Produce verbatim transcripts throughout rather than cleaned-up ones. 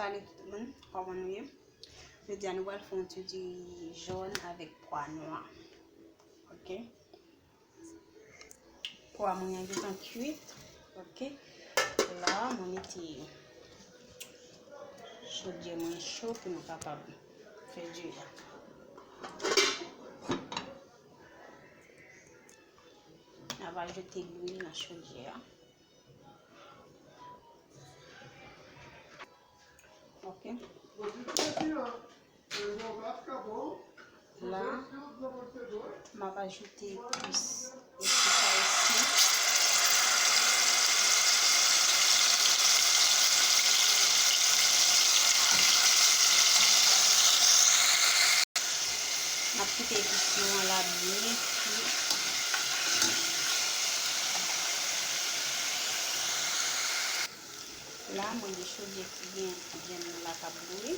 Salut tout moun, kòman nou ye? Jodi a nou pral fè yon ti diri jòn avèk pwa nwa. Ok. Pwa mwen an gentan kwit. Ok. La, mwen mete chodyè mwen cho pou nou kapab fè diri a. N ap ajoute lwil nan chodyè a. Ok. La, m ap ajoute plis epis ayisyen. M ap kite epis yo an la byen fri. La, mwen gen chodyè ki gen, gen dlo la k ap bouyi.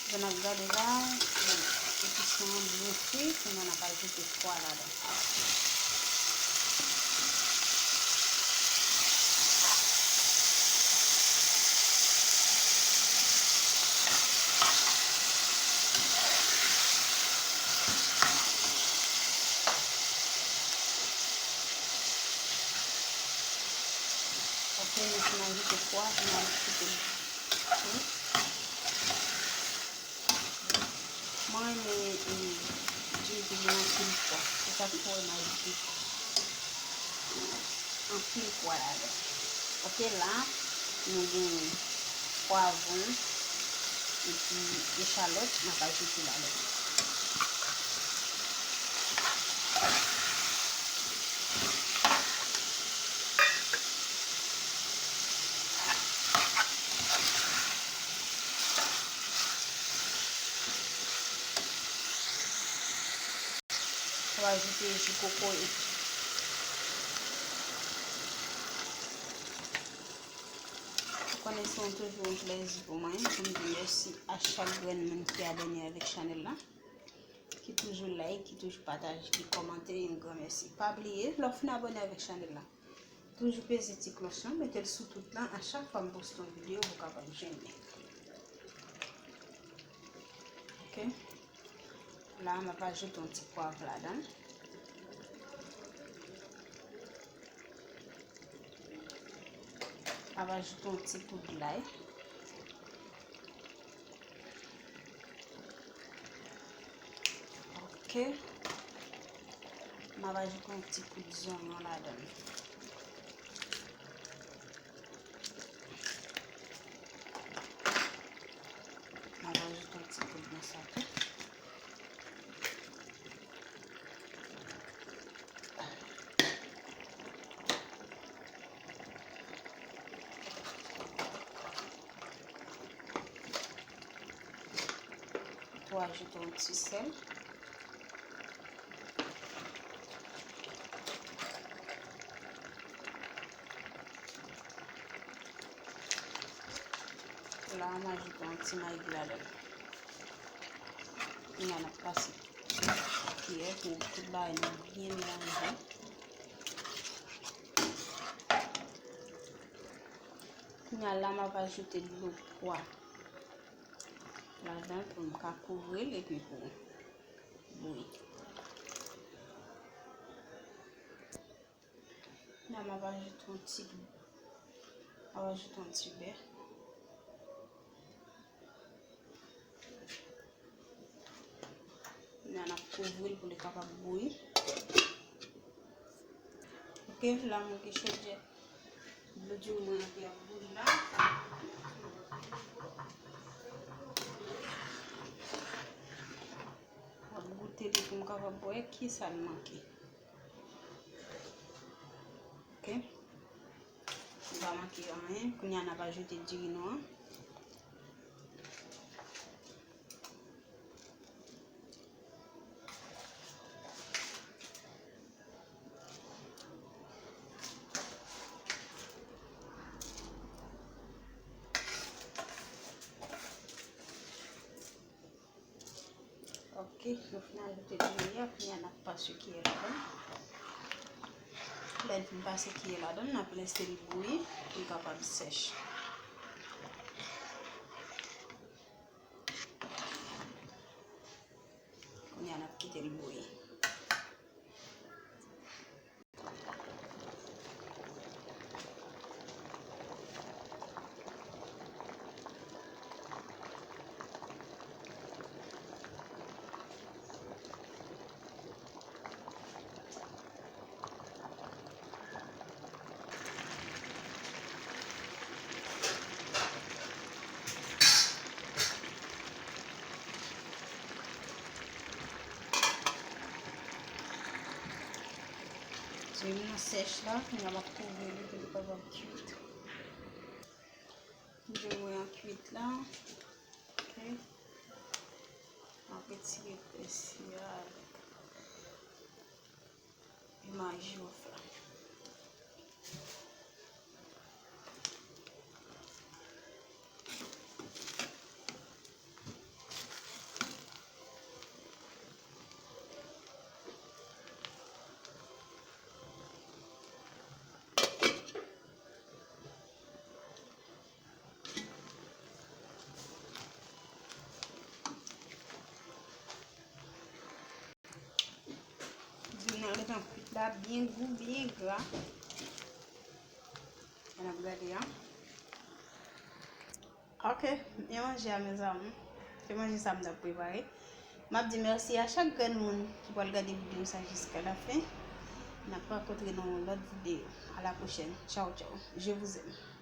Jan n ap gade la, epis yo an byen fri, kounye a n ap ajoute pwa ladan. Ok, nou fin ajoute pwa, nou ajoute tou. Mwen renmen, e, diri ki gen anpil pwa. Se sa k fè w m ajoute anpil pwa ladan. Ok, la, nou gen pwavwon epi echalòt, n ap ajoute ladan. Ou ajoute ji kokoye. Ou konnen se yon, toujou yon plèzi pou mwen pou m di mèsi a chak grenn moun ki abòne avèk chanèl la, ki toujou like, ki toujou pataje, ki kòmante, yon gran mèsi. Pa bliye, lè w fin abòne avèk chanèl la, toujou peze ti klòch lan, mete l sou tout lan. A chak fwa m poste yon videyo, ou kapab jwenn li. Ok. La, m ap ajoute yon ti pwav ladan. M ap ajoute yon ti poud lay. Ok. M ap ajoute yon ti poud zonyon ladan. M ap ajoute yon ti poud nan sa tou. Tou ajoute yon ti sèl. La, m ajoute yon ti magi ladan. Kounye a, n ap pase kiyè pou tout bagay nou byen melanje. Kounye a, la, m ap ajoute dlo pwa ladan pou m ka kouvri l epi pou bouyi. La, m ap ajoute yon ti, m ap ajoute yon ti bè. La, n ap kouvri l pou li kapab bouyi. Ok, la, mwen gen chodyè. Dlo diri mwen an ki ap bouyi la. M ap goute li pou m kapab wè kisa l manke. Ok. Li pa manke anyen. Kounye a, n ap ajoute diri nou an. Ok, nou fin ajoute diri a, kounye a n ap pase kiyè ladan. Lè n fin pase kiyè ladan l, n ap lese l bouyi pou l kapab sèch. Kounye a, n ap kite l bouyi. Zwi m nan sèch la, kounye a m ap kouvri li pou li kapab kuit. Zwi mwen an kuit la. Ok. M ap retire pèsi a avèk piman jiwof la. Zwi m nan gentan kuit la, byen gou, byen gra. Ann ap gade a. Ok, men manje a, mezanmi. Se manje sa m t ap prepare. M ap di mèsi a chak grenn moun ki pral gade videyo sa jiska la fen. N ap rankontre nan yon lòt videyo. A la pwochèn. Tchaw, tchaw. Je vous aime.